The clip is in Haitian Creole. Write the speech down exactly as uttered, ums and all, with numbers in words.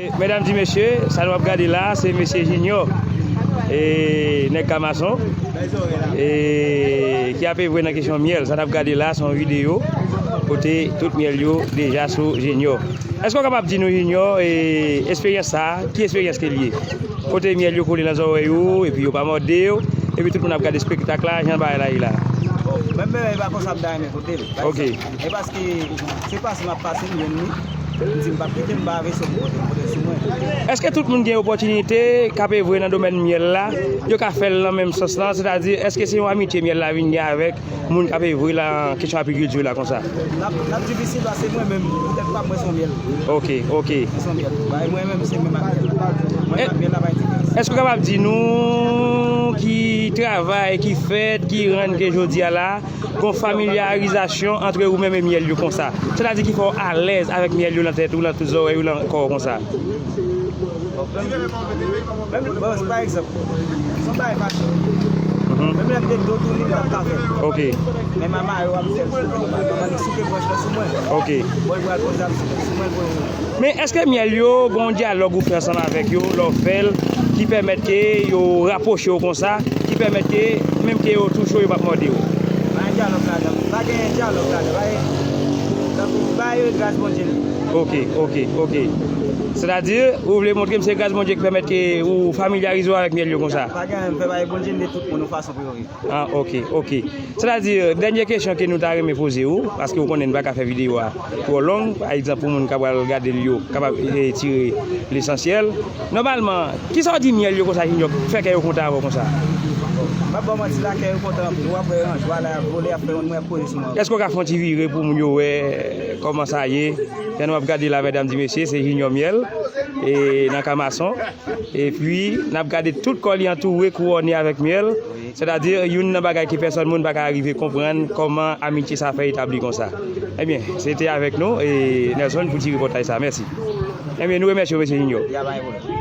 Medam di mesye, sa nou ap gade la, se mesye Junior, e, nèg Kamason, e, ki ap evre nan kesyon myèl. Sa n ap gade la, se yon videyo kote tout myèl yo deja sou Junior. Èske w kapab di nou, Junior, e, esperyans sa a, ki esperyans ke l ye? Kote myèl yo kole nan zòrèy ou, epi yo pa mòde w, epi tout moun ap gade espektak la, jan bagay la ye la. Bon, menm bagay pa konsa m ta renmen kote l. Ok. E paske se pase m ap pase m jwenn li. M di m p ap kite, m pa vle sot pote, pote sou mwen. Èske tout moun gen opòtinite k ap evre nan domèn myèl la, yo ka fè l nan menm sans lan? Sètadi, èske se yon amitye myèl la vin gen avèk moun k ap evre la, kesyon apikilti la konsa? L ap, l ap difisil paske mwen menm, tèt pa m, mwen se yon myèl. Ok, ok. Mwen se yon myèl. Bay mwen menm, se menm ak myèl. Mwen ak myèl la pa gen diferans. Èske w kapab di nou ki travay ki fèt, ki rann ke jodi a la, gon familyarizasyon ant ou menm e myèl yo konsa? Sètadi ki fè w alèz avèk myèl yo nan tèt ou, nan tout zòrèy ou, nan kò w konsa? Bon, menm, menm, bon, pa egzanp, se yon bagay fasil. Mhm. Menm lè m te do touni, m t ap ka fè l. Ok. Men m a mare w ap fè l sou mwen, m a mande souke branch lan sou mwen. Ok. Bon, l pral poze ap sou mwen, l poze. Men èske myèl yo, gon dyalòg ou fè ansanm avèk yo, lè w fè l, ki pèmèt ke yo rapwoche w konsa, ki pèmèt ke, menm ke yo touche w, yo p ap mòde w? Pa gen dyalòg ladan, pa gen dyalòg ladan, pa gen, tankou, ba yo gras Bondye li. Ok, ok, ok. Sètadi, ou vle montre m se gras Bondye ki pèmèt ke ou familyarize w avèk myèl yo konsa? Pa gen anyen m fè, ba yo Bondye li, tout moun yon fason pou yo viv. Ah, ok, ok. Sètadi, dènye kesyon ke nou ta renmen poze w, paske w konnen n pa ka fè videyo a twò long, pa egzanp, pou moun k ap pral gade l yo, kapab, e, tire lesansyèl. Nòmalman, kisa w di myèl yo konsa, Junior, fè kè yo kontan avè w konsa? M p ap ba w manti la, kè yo kontan anpil. W ap wè yo an jwa la, y ap vole, y ap fè yon mwen poze sou mwen. Èske w ka fè yon ti vire pou moun yo wè kòman sa ye? Jan nou ap gade la, medam di mesye, se Junior Myèl. E nan Kamason. Epi, n ap gade tout kò li antoure, kouwòne avèk myèl. Sètadi, youn nan bagay ke pèsòn moun pa ka rive konprann kòman amitye sa fè etabli konsa. Ebyen, se te avèk nou, e, Nelson, pou ti repòtaj sa. Mèsi. Ebyen, nou remèsye w, mesye Junior. Ya, pa gen pwoblèm.